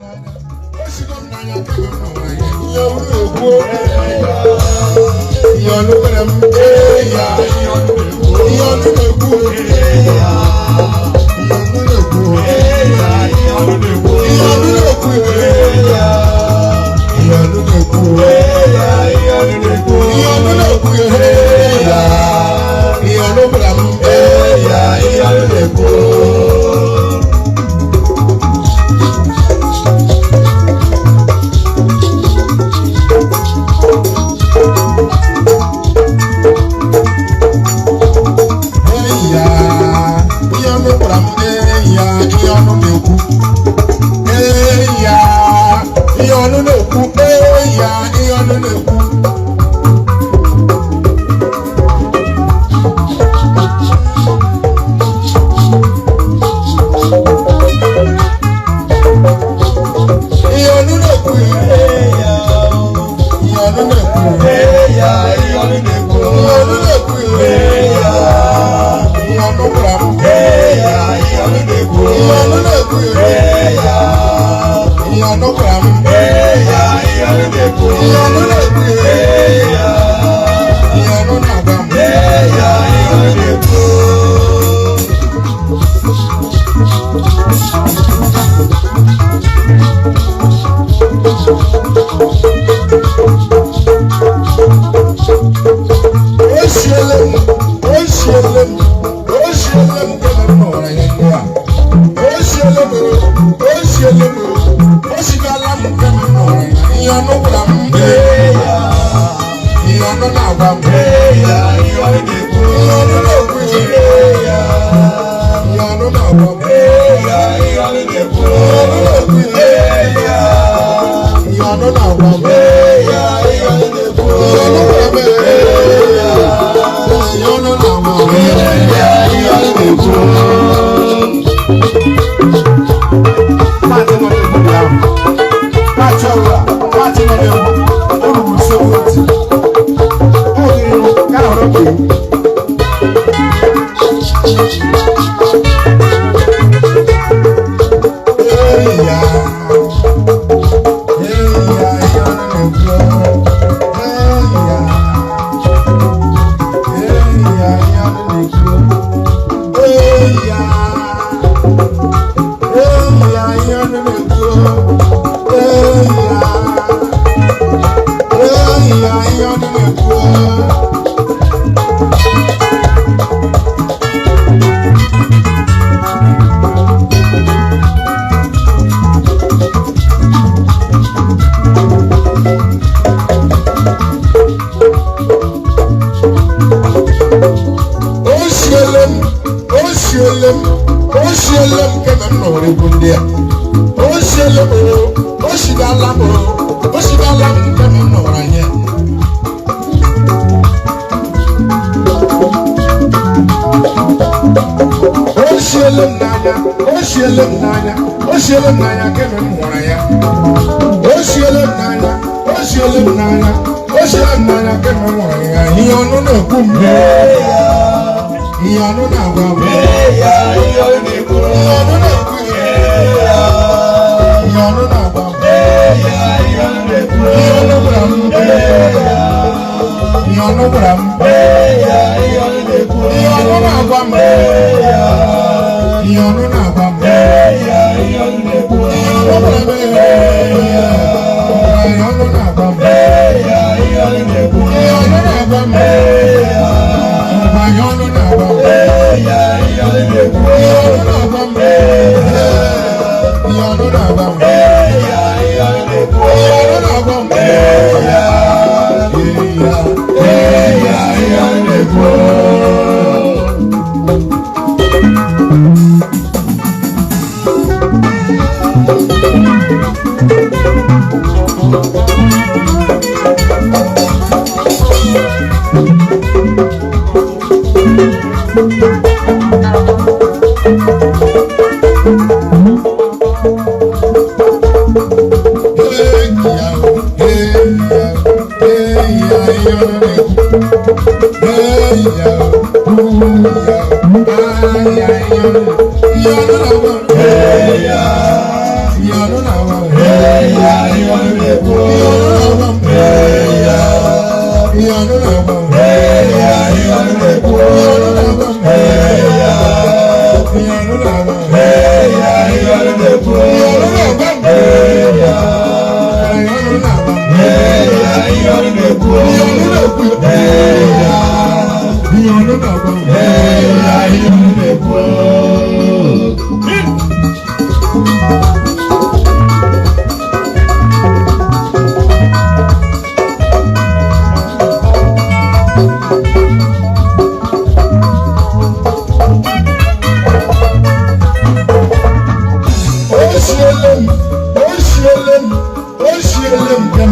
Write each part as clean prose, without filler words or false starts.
Hey,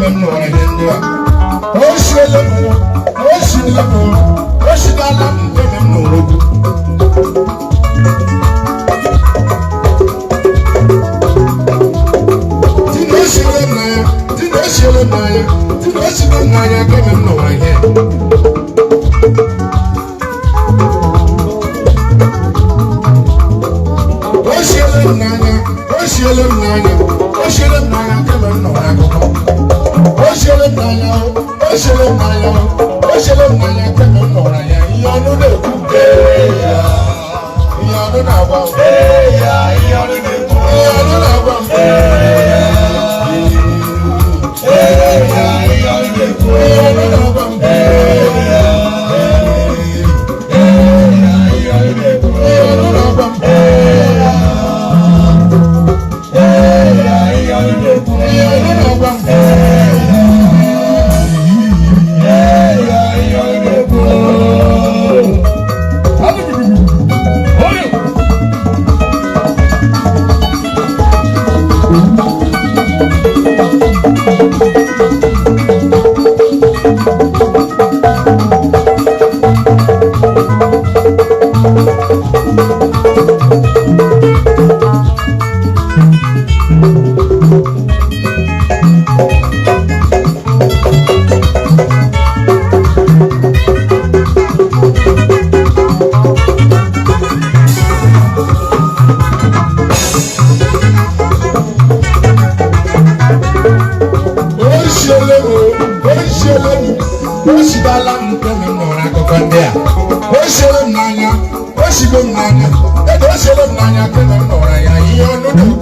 Kemgbe m nụwara ihe ndị a. O shiele m, o shiele m, o shigala m kemgbe m nụrụ okwu. Tina oshiele m n'anya, Tina oshiele m n'anya, Tina oshiele m n'anya kemgbe m nụwara ihe. O shiele m n'anya, o shiele m n'anya, o shiele m n'anya kemgbe m nụrụ akụkọ. O shiele m n'anya, o shiele m n'anya, o shiele m n'anya kemgbe m nụrụ ya. Ihe ọnụ na-ekwu, Eya, ihe ọnụ na-agwa m, eya, ihe ọnụ na-ekwu. Ihe ọnụ na-agwa m, Eya, ihe ọnụ na-ekwu. Ihe ọnụ na-agwa m, Eya, ihe ọnụ na-ekwu. Ihe ọnụ na-agwa m, Eya, ihe ọnụ na-ekwu. Ihe ọnụ na-agwa m. Eya, ihe ọnụ na-ekwu. O shiele m, o shiele m, o shigala m kemgbe m nụrụ akụkọ ndị a. O shiele m n'anya, o shigo m n'anya, ede o shiele m n'anya kemgbe m nụrụ ya. Ihe ọnụ na-ekwu.